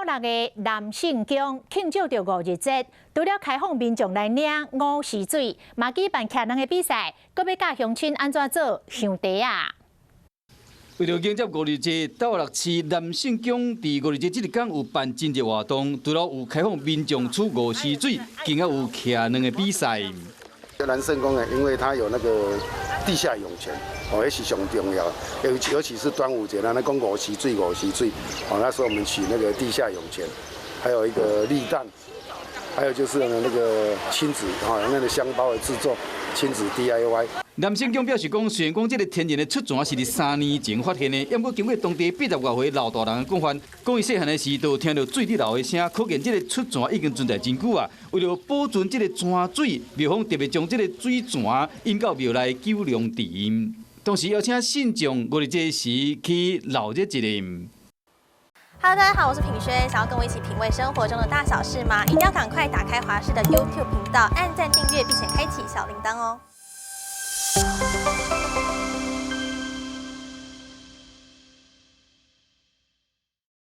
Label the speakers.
Speaker 1: 六的南聖宮慶祝著五日節，除了開放民眾來領午時水，嘛舉辦騎龍的比賽，閣欲教鄉親按怎做香茶仔。
Speaker 2: 為著迎接五日節，斗六市南聖宮佇五日節這一工有辦真濟活動，除了有開放民眾取午時水，更加有騎龍的比賽。
Speaker 3: 南聖宮呢，因為它有那個地下湧泉，哦，彼是上重要，尤其是端午節啦，那講午時水，午時水，哦，那時候我們取那個地下湧泉，還有一個立蛋，還有就是呢那個親子，哈，那個香包的製作，親子 DIY。
Speaker 2: 南聖宮表示講，雖然講這个天然的出泉是佇3年前發現的，毋過經過當地80外歲老大人的講法，講伊細漢的時就聽著水佇流的聲，可見這个出泉已經存在真久啊。為著保存這个泉水，廟方特別將這个水泉引到廟內九龍池。同時邀請信眾五日節時去鬧熱一下。
Speaker 4: Hello，大家好，我是品軒，想要跟我一起品味生活中的大小事嗎？一定要趕快打開華視的 YouTube 頻道，按讚訂閱，並且開啟小鈴鐺哦。